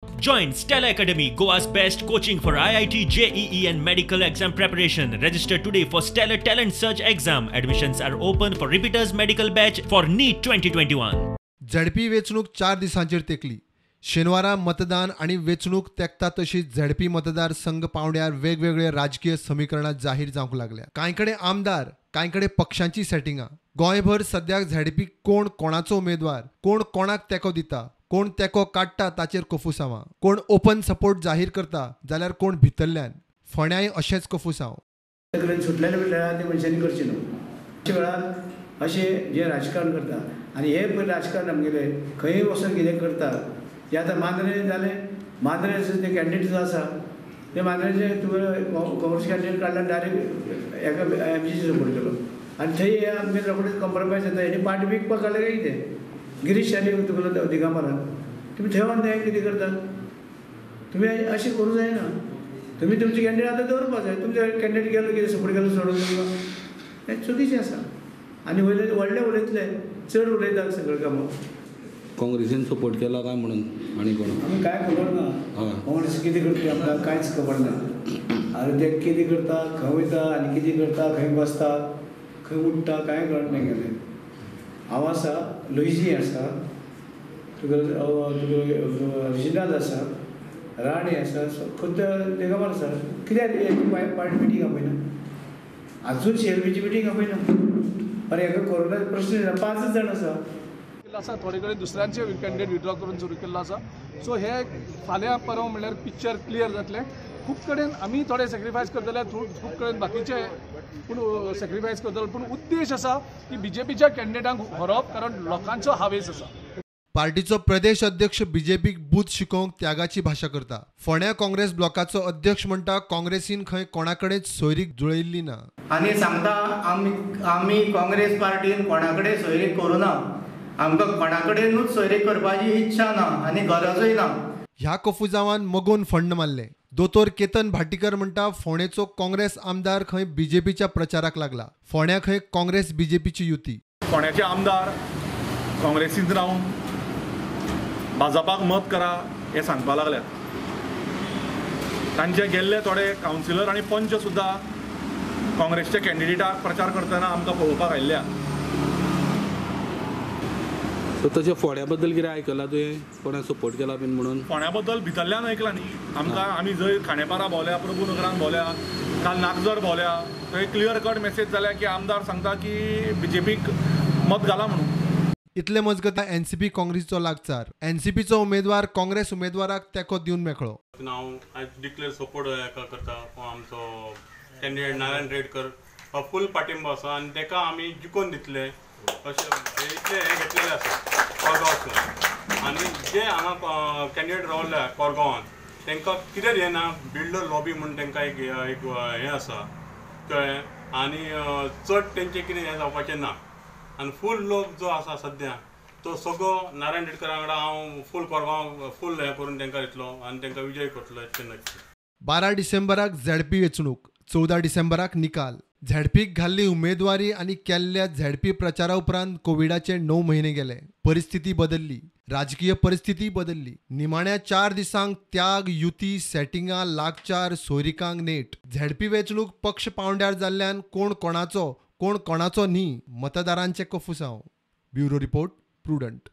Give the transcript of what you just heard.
Join Stella Academy, Goa's best coaching for IIT, JEE and medical exam preparation. Register today for Stellar Talent Search exam. Admissions are open for repeaters medical batch for NEET 2021. ZP वेंचणूक 4 दिसांचेर तेंकली. शेनवारा मतदान आनी वेंचणूक तेंकता तशी ZP मतदार संघ पावंड्यार वेगवेगळे राजकीय समीकरणां जाहीर जावंक लागल्या. कांय कडेन आमदार, कांय कडेन पक्षांची सेटिंगां. गोंयभर सद्याक झेडपी कोण कोणाचो उमेदवार, कोण कोणाक तेंको दिता, कोण तेंको काडटा ताचेर कोफुसांवां. कोण ओपन सपोर्ट जाहीर करता जाल्यार कोण भितरल्यान. फोंड्याय अशेंच कोफुसांव. सुटलेले वेळार ते मनशांनी करचें न्हू. अशे वेळार अशें जें राजकारण करता आनी हे पळय राजकारण आमगेलें खंय वचून कितें करता. जे आतां मांद्रें जालें, मांद्रें ते कॅन्डिडेट जो आसा ते मांद्रेचे तुवें काँग्रेस कॅन्डिडेट काडला, डायरेक्ट एका एमजीसी सपोर्ट केलो आनी थंय आमगेले रोखडेच कॉम्प्रोमायज जाता. हेणी पार्टी विकपाक काडलें काय कितें? गिरीश आनी तुगेलो दिगंबरान तुमी थंय वचून तें कितें करता? तुमी अशें करूं जायना. तुमी तुमचे कॅन्डिडेट आतां दवरपाक जाय. तुमचे कॅन्डिडेट गेलो कितें सपोर्ट केलो सोडून दिलो, हें चुकीचें आसा. आनी वयले व्हडले उलयतले, चड उलयता सगळें कामां. काँग्रेसीन सपोर्ट केला काय म्हणून आनी कोण आमी कांय खबर ना. काँग्रेस कितें करता आमकां कांयच खबर ना. आनी ते कितें करता, खंय वयता आनी कितें करता, खंय बसता, खंय उठ्ठा, कांय कळना गेलें. हांव आसा, लुईजी आसा, तुगेलो तुगेलो रिजिनाल्ड आसा, राणे आसा, खुद्द दिगंबर आसा. कित्याक पार्टी मिटींग आपयना? आजून सीएलपीची मिटींग आपयना. आनी हेका कोरोना प्रश्न 5 जाण आसा आसा. थोडे कडेन दुसऱ्यांचे कॅन्डिडेट विड्रॉ करून सुरू केल्लो आसा. सो हे फाल्यां परवां म्हणल्यार पिक्चर क्लियर जातलें. खूब कडेन आमी थोडे सॅक्रिफायस करतले, खूब कडेन बाकीचे पूण सॅक्रिफायस करतले, पूण उद्देश आसा की बीजेपीच्या कॅन्डिडेटांक हरोवप, कारण लोकांचो हावेस आसा. पार्टीचो प्रदेश अध्यक्ष बीजेपीक बूथ शिकोवंक त्यागाची भाशा करता. फोंड्या काँग्रेस ब्लॉकाचो अध्यक्ष म्हणटा काँग्रेसीन खंय कोणाकडेच सोयरीक जुळयल्ली ना. आनी सांगता आमी काँग्रेस पार्टीन कोणा कडेन सोयरीक करूं ना. आमकां कोणा कडेनूच सोयरीक करपाची इच्छा ना आनी गरजूय ना. ह्या कोफुजावान मगोन फंड मारले. दोतोर केतन भाटीकर म्हणटा फोंडेचो काँग्रेस आमदार खंय बीजेपीच्या प्रचाराक लागला. फोंड्या खंय काँग्रेस बीजेपीची युती. फोंड्याचे आमदार काँग्रेसींत रावन भाजपाक मत करा हे सांगपाक लागल्यात. तांचे गेल्ले थोडे कावन्सिलर आनी पंच सुद्दां काँग्रेसच्या कॅन्डिडेटाक प्रचार करतना आमकां पळोवपाक आयिल्ल्या. सो तशें फोंड्या बद्दल कितें आयकलां तुवें? कोणा सपोर्ट केला बीन म्हणून? फोंड्या बद्दल भितरल्यान आयकलां न्ही आमकां. आमी जंय खांडेपारा भोंवल्या, प्रभुनगरान भोंवल्या, काल नागझर भोंवल्या, थंय क्लियर कट मेसेज जाल्या की आमदार सांगता की बीजेपीक मत घाला म्हणून. इतले मजगतीं एनसीपी काँग्रेसीचो लागचार. एनसीपीचो उमेदवार काँग्रेस उमेदवाराक तेंको दिवन मेकळो. हांव आयज डिक्लेअर सपोर्ट हेका करता. आमचो कॅन्डिडेट नारायण रेडकर हो फूल पाठिंबो आसा आनी ताका आमी जिखोवन दितले अशें इतलें हें घेतलेलें आसा कोरगांवसून. आनी जे हांगा कॅन्डिडेट रावल्या कोरगांवान तांकां कितें हें ना, बिल्डर लॉबी म्हूण तांकां एक एक हें आसा, कळ्ळें? आनी चड तेंचें कितें हें जावपाचें ना. आनी फूल लोक जो आसा सद्या तो सगळो नारायण रेडकरा वांगडा हांव फूल कोरगांव फूल हें करून तांकां दितलो आनी तांकां विजय करतलो इतलें नक्की. 12 डिसेंबराक झेडपी वेंचणूक, 14 डिसेंबराक निकाल. झेडपीक घाल्ली उमेदवारी आनी केल्ल्या झेडपी प्रचारा उपरांत कोविडाचे 9 म्हयने गेले. परिस्थिती बदल्ली, राजकीय परिस्थिती बदल्ली. निमाण्या 4 दिसांक त्याग, युती, सेटिंगां, लागचार, सोयरिकांक नेट. झेडपी वेंचणूक पक्ष पावंड्यार जाल्ल्यान कोण कोणाचो, कोण कोणाचो न्ही, मतदारांचें कोफुसांव. Bureau report, Prudent.